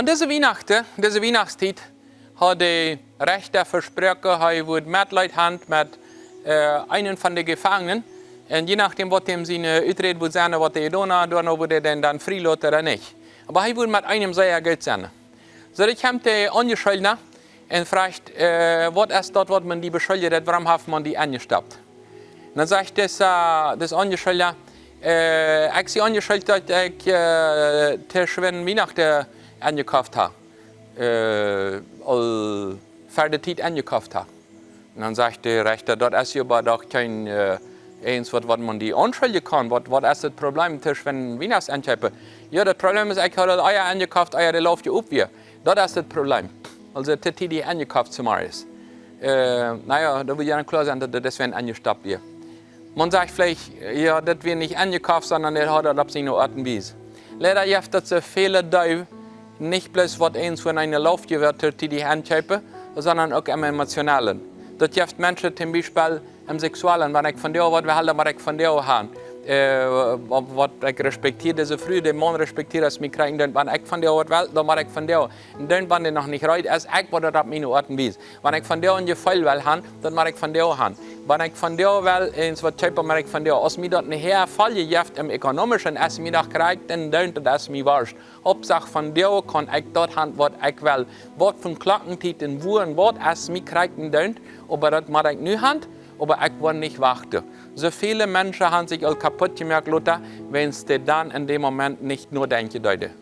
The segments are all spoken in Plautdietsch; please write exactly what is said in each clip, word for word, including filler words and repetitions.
Aun dise Wienachten, dise Wienachtstiet, haud de Rechta vesproaken, hee wudd Metleet han met äh, eenen von de Jefangenen. Un je nachdem waut däm siene Uträd wudd sennen, waut dee jedonen haud, doano wudd hee dän dan frie loten ooda nich. Oba hee wudd met eenem sea goot sennen. Soo, dan kjemt de Aunjeschuldna un froagt: äh, "Waut es daut, waut maun die beschuldjt, daut wuarom haft maun die enjestoppt?" Un dan sajcht dis, äh, dis Aunjeschuldna: "Äh, ekj sie aunjeschuldjt, daut ekj äh, too schwind Wienachten enjekoft hab, äh, aul ver de Tiet enjekoft hab." Un dan sajcht de Rechta: "Daut es je oba doch kjeen äh, eens waut, waut maun die aunschuljen kaun. Waut, waut es daut Problem too schwind Wienachten enjekoft?" "Jo, daut Problem es, ekj haud aul ea enjekoft, ea de Lauft je op wia. Daut es daut Problem. Aulsoo, too tiedich enjekoft zemorjes." Äh, na jo, daut wudd je dan kloa sennen, daut daut deswäajen enjestoppt wia. Maun sajcht veleicht: "Jo, daut wia nich enjekoft, sonda dee haud daut opp siene Oat un Wies." Leida jeft daut soo väle Deew, nich bloos waut eens von eene Lauft jewäat, too tiedich enjekoft, sonda uk em Emotionellen. Daut jeft Menschen toom Biespel em Seksuellen: "Wan ekj von die waut well, dan mott ekj von die han. Äh, waut, waut ekj respektieed dise Fru, dän Maun respektieed, aus mie kjrieen deit. Wan ekj von die waut well, dan mott ekj von die. Un dan, wan dee noch nich reed es, ekj woa daut opp miene Oat un Wies. Wan ekj von die een Jefeel well han, dan mott ekj von die han. Wan ekj von die well eens waut kjeepen, mott ekj von die. Aus mie daut nich hea Foljen jeft em Ekonomischen, es mie doch krakjt, dan deit daut, es mie worscht. Hauptsach von die kaun ekj daut han, waut ekj well. Waut von Klockentiet un wua un waut, es mie krakjt, dan deit, oba daut mott ekj nu han, oba ekj woa nich wachten." Soo väle Menschen han sikj aul kaput jemoakt, Lotta, wiels dee dan en däm Moment nich nodenkjen deeden.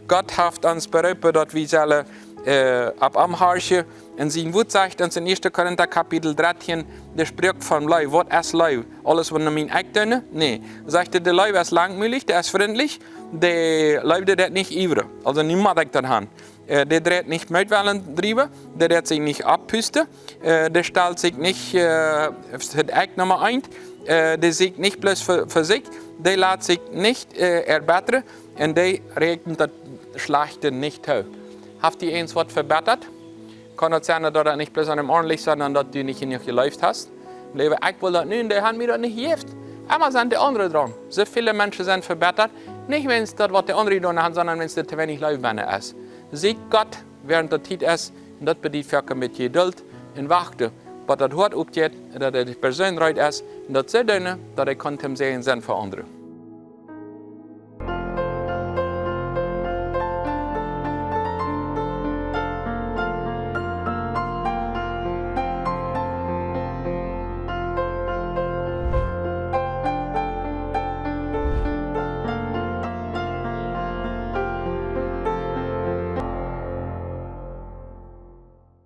Gott haft ons beroopen, daut wie sellen äh, opp am horchen. Un sien Wuat sajcht ons en Ieeschte Korinta Kapitel dartieen, dee sprakjt von Leew. Waut es Leew? Aules waut no mien Jefeel deit? Nä. Sajcht hee, de Leew es langmulich, dee es frintlich, de Leew deit nich iewren. Aulsoo, nu mott ekj daut han. Äh, dee dreit nich Mootwellen driewen, dee deit sikj nich oppusten, äh, dee stalt sikj nich äh, daut Jefeel Numma eent, äh, dee sieekjt nich bloos fa, fa sikj, dee lat sikj nich äh, erbettren, un dee räakjent daut Schlajchte nich too. Haft die eens waut vebettat? Kaun daut sennen, daut daut nich bloos aun däm aundren ligt, sonda daut du nich jenuach jeleeft hast. Leewa, ekj well daut nu, un dee han mie daut nich jejäft. Emma sent de aundre draun. Soo väle Menschen sent vebettat, nich wiels daut waut de aundre jedonen han, sonda wiels doa too weinich Leew bennen es. Sieekjt Gott, wäarent daut Tiet es, un daut bediet foaken met Jeduld un wachten, bat daut Hoat opjeit, daut de Persoon reed es, un daut see doonen, daut hee kaun toom Säajen sennen fa aundre.